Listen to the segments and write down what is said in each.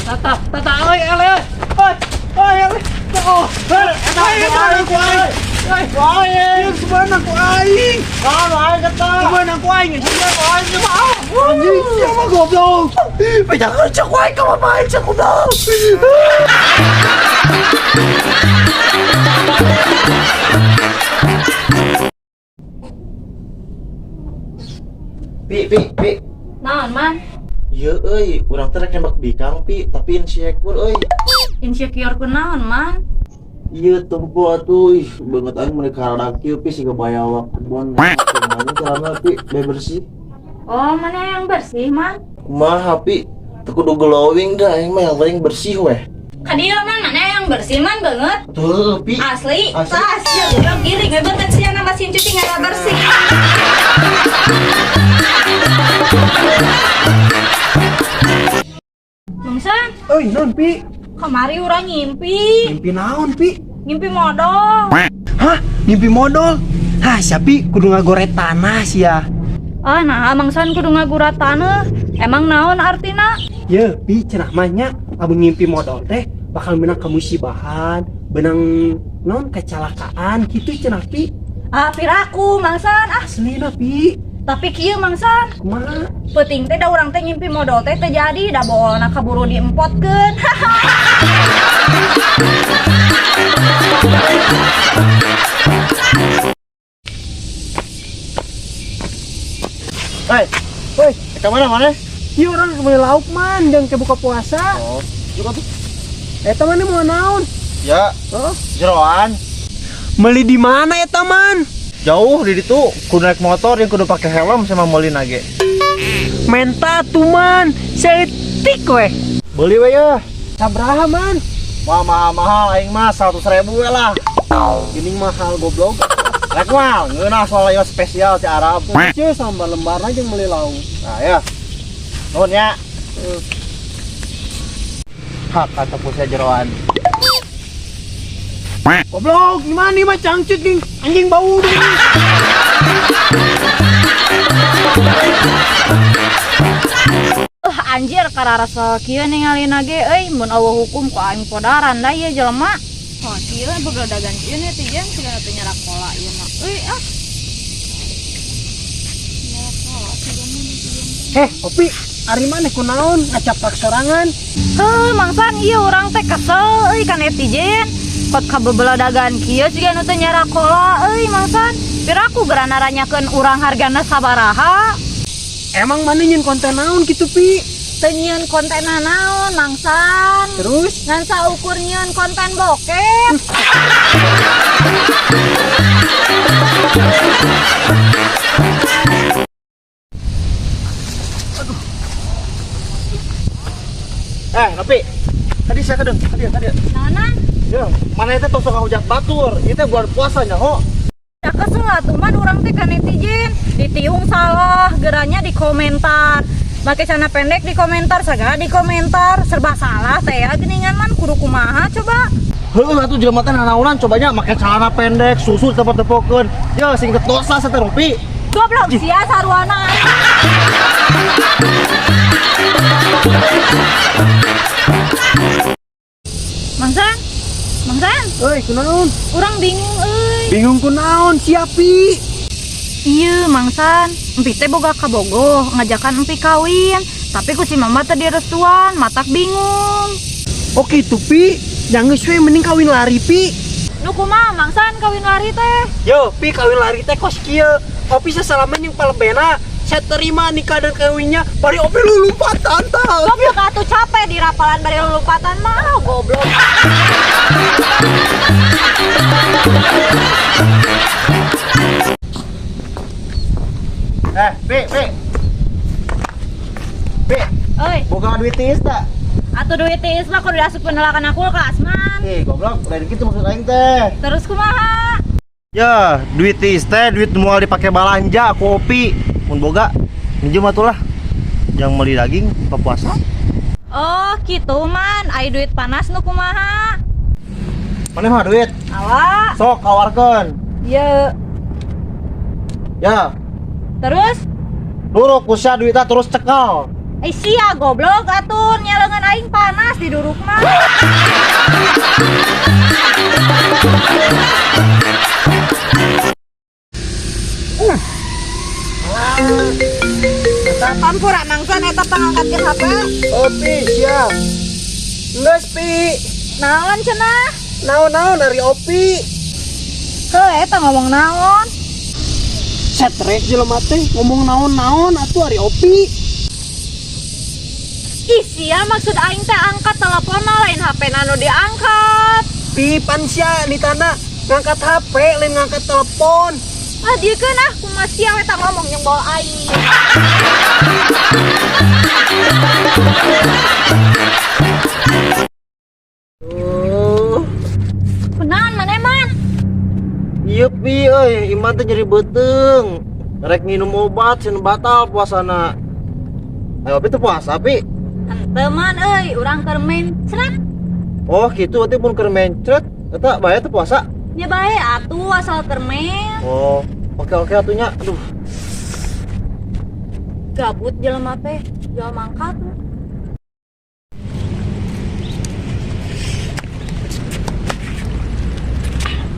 Tata, tata, euy, ele. Euy, euy, ele. Oh, eta aing ku aing. Euy, aing sebenang ku aing. Kan aing kata. Sebenang ku aing, sia ku aing mah. Anjing, sia mah goblok. Bejakeun cek ku aing ka mama aing cek goblok. Pi, pi, pi. Naon man? Ieu euy, urang teh rek nembak bikang pi, tapi insecure euy. Insecure ku naon man? Ieu tempo atuh ih beungeut aing mereka haradak kieu pi siga bayawak kebon. Kumaha carana pi biar bersih? Oh, mana yang bersih man? Kumaha pi? Teu kudu glowing dah aing mah yang penting bersih weh. Kadieu man, mana yang bersih man banget? Tuh pi. Asli, Asli. tas ya goblok giring we banget sia na mesin cuci nggak bersih. Mangsan, Euy, naon pi? Kamari urang ngimpi, Ngimpi naon pi? Ngimpi modal. Hah? Ngimpi modal? Hah, siapi kudu ngagoret tanah sia. Ah, nah Mangsan kudu ngagurat taneuh. Emang naon artina? Ye, pi cenah mah nya amun ngimpi modal teh bakal menang kemusibahan, benang non kecelakaan gitu cenah pi. Ah, piraku Mangsan. Ah, Aslina pi. Tapi kieu Mangsan. Kumaha? Peuting teh da urang teh ngimpi modal teh teu jadi, da bolna kaburu diempotkeun. Hei, Woi, ka mana mana? ieu urang beli lauk man, jang ke buka puasa. Oh, juga tuh. Eta mana mau naon? Ya, Oh, jeroan. beli di mana eta man? Jauh di ditu, kudu naik motor yang kudu pakai helm sama meuli nage. Menta tuh man, seetik weh. Beli we ya. Sabaraha man? Wah mahal-mahal aing mah 100.000 we lah. Gini mahal goblok. Rek mal, ngeunah soal ieu spesial ti Arab. Cie sama lembar aja beli lauk. Nah ya. Nuhun ya. Hak kata pusnya jeroan. Goblok, gimana nih mah cangcut nih? Anjing bau nih. Anjir kararasa kieu ningalina ge euy mun eueuh hukum ku aing podaran da ieu jelema. Oh, kieu begeledagan kieu netizen sigana teu nyarakola ieu mah. Euy ah. Nyarakola sigana netizen. Heh, Opi, ari maneh kunaon ngacaplak sorangan? Heuh, mangsan ieu urang teh kesel euy ka netizen. Kot kabebeledagan kieu siga nu teu nyarakola euy mangsan. Piraku geura naranyakeun urang hargana sabaraha. Emang maneh nyieun konten naon gitu pi? Teu nyieun konten naon mangsan. Terus Ngan saukur nyieun konten bokep. Eh, Nopi. Tadi saya kedeng, tadi tadi. Naonan? Ya, mana itu tos sok hujat batur. Ieu teh bulan puasa nya, ho. Ya kesel atuh man urang teh ka netizen. Ditiung salah, geranya di komentar. Make celana pendek di komentar, segala di komentar, serba salah teh ya geuningan man kudu kumaha coba. Heuh atuh jelema teh nanaonan cobanya make celana pendek, susu tepok-tepokeun. Ya sing dosa teh Nopi. Goblok sia saruana. Mangsan, Mangsan, euy kunaon? urang bingung euy. Bingung kunaon siapi? Iya, Mangsan, empi teh boga kabogoh ngajakan empi kawin, tapi ku si mama teh direstuan, matak bingung. Oke tuh pi, jangan we mending kawin lari pi. Nu kumaha Mangsan kawin lari teh? Yo, pi kawin lari teh kos kieu. Opi sesalaman yang palebena, saya terima nikah dan kawinnya, bari opi lulumpatan tah. Goblok atuh capek di rapalan bari lompatan mah goblok. Eh, Pi, Pi. Pi, Euy, boga duit tiis tak? atuh duit tiis mah kudu diasupkeun heula kana kulkas man. Ih, goblok, lain kitu maksud aing teh. Terus kumaha? Ya, duit tiis teh duit moal dipake balanja kopi. Mun boga minjem atuh lah. Yang beli daging buka puasa. Oh, gitu man. Ai duit panas nu kumaha? Mana mah duit? Awa, Sok kawarkeun. ye. Ya, Terus luruk ku sia duitna terus cekal. Eh sia goblok atuh nya leungeun aing panas. didurukna. Pampura mangsan eta pangangkatkeun HP. Opi, siap. Geus, Pi. Naon cenah? Naon-naon dari Opi. Heuh, eta ngomong naon? Setrek jelema teh ngomong naon-naon atuh ari Opi. Ih, sia maksud aing teh angkat telepon lain HP nu diangkat. Pi pan sia nitana ngangkat HP lain ngangkat telepon. Ah, diekeun ah, kumaha sia we tah ngomong jeung bawa aing. Oh. Kunaon maneh man? Iya Pi, euy, Iman teh nyeri beuteung. Rek nginum obat cenah batal puasana. Ayo Opi teu puasa, Pi. Henteu man euy, urang keur mencret. Oh, gitu berarti mun keur mencret eta bae teu puasa. Nya bae atuh asal keur men. Oh, oke oke atunya. Aduh, Gabut jelema teh, jual mangkat.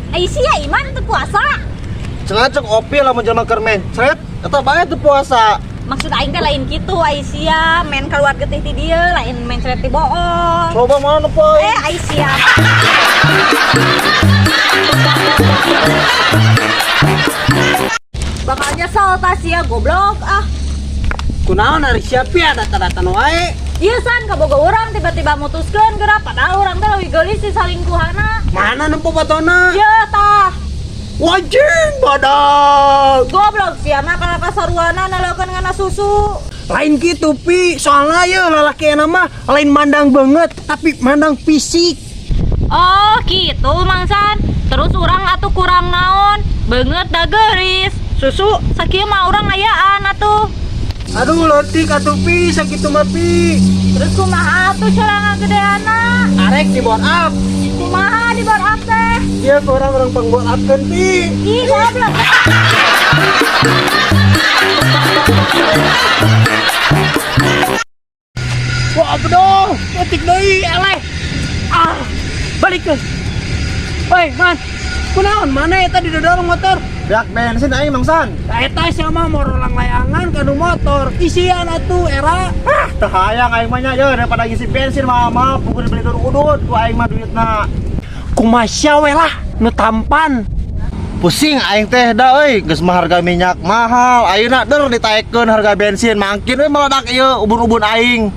Ai sia Iman teu puasa. Cenah cek Opi lamun jelema keur mencret eta bae teu puasa. Maksud aing teh lain kitu ai sia, men keluar getih ti dieu, lain mencret ti bohong. Coba mana poe? Eh ai sia. Bakal nyesel tah sia goblok ah. Kunaon ari sia Pi data-data wae. Iya san kaboga urang tiba-tiba mutuskeun geura padahal urang teh leuwih geulis si salingkuhana. Mana nempo batona? Ieu tah. Wajing badak. Goblok sia mah kana kasaruana naleukeun ngana susu. Lain gitu Pi, soalnya ya lalaki enak mah lain mandang banget, tapi mandang fisik. Oh gitu Mangsan. Terus urang atuh kurang naon? Beungeut da geulis. Susu sakieu mah urang ayaan atuh. Aduh letik atuh Pi, sakitu mah Pi. Terus kumaha atuh cara ngagedeana? Arek di bor up. Kumaha di bar up teh? Iya ke orang-orang pengbor up kan Pi. Ih goblok. Wah bedong, letik deui eleh. Ah, balik ke. Woi, man. Kunaon mana eta didodorong motor? Beak bensin aing Mangsan. Nah, eta sia mah morolang layangan kanu motor. Isian atuh era. Ah, teu hayang aing mah nya ye daripada ngisi bensin mahal-mahal pukul beli udut ku aing mah duitna. Kumaha sia we lah nu tampan. Pusing aing teh da euy, geus mah harga minyak mahal, ayeuna der ditaekkeun harga bensin mangkin we meledak ieu ubun-ubun aing.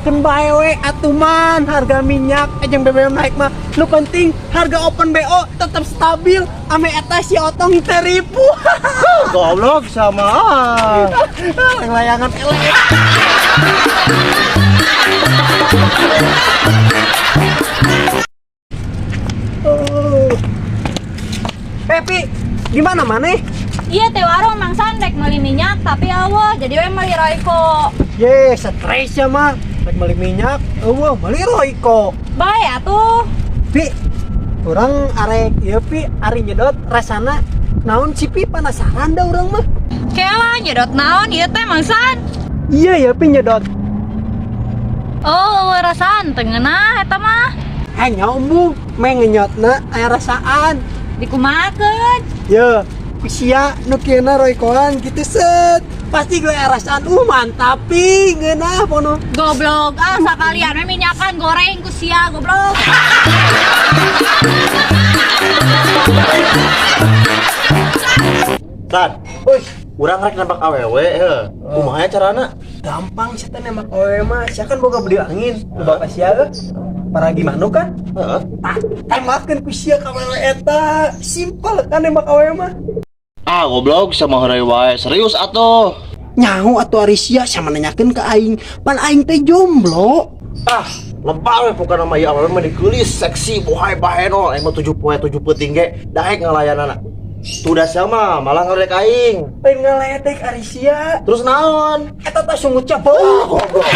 Keun bae we atuh man harga minyak jeung BBM naik mah. Nu penting harga open BO tetap stabil ame eta si otong teu ripuh. Goblok sama. Ah. Layangan eleh. Oh. Pepi, gimana maneh? Iya teh warung Mangsan rek meuli minyak tapi eueuh jadi we meuli Royco. Ye, stres ya mah. Rek meuli minyak, eueuh meuli Royco. Bae atuh. Pi, urang arek ieu Pi, ari nyedot rasana naon sih Pi penasaran dah urang mah. Kela nyedot naon ieu teh Mangsan? Iya ya Pi nyedot. Oh, eueuh rasaan teu ngeunah eta mah. Eh nyombung, meh ngenyotna aya rasaan. Dikumahakeun? Ye, ku sia nu kieuna Roycoan gitu set. Pasti gue rasaan mantap Pi, ngeunah pono. Goblok, ah sakalian we minyakan goreng ku sia goblok. San, euy, urang rek nembak awewe heuh. Kumaha carana? Gampang sih teh nembak awewe mah, sia kan boga beli angin, nu bapak sia euy. Paragi manuk kan? Heeh. Tah, tembakeun ku sia ka awewe eta. Simpel kan nembak awewe mah. Ah, goblok sama heureuy wae. Serius atuh. Nyaho atuh ari sia sama nanyakeun ka aing, pan aing teh jomblo. Ah, lebal we pokona mah ieu awewe mah dikeulis seksi bohay bahenol aing mah 7 poe 7 peuting ge daek ngalayanana. Tuh sia mah malah ngeledek aing. Lain ngaledek ari sia. Terus naon? Eta teh sungutnya bau. Ah, goblok.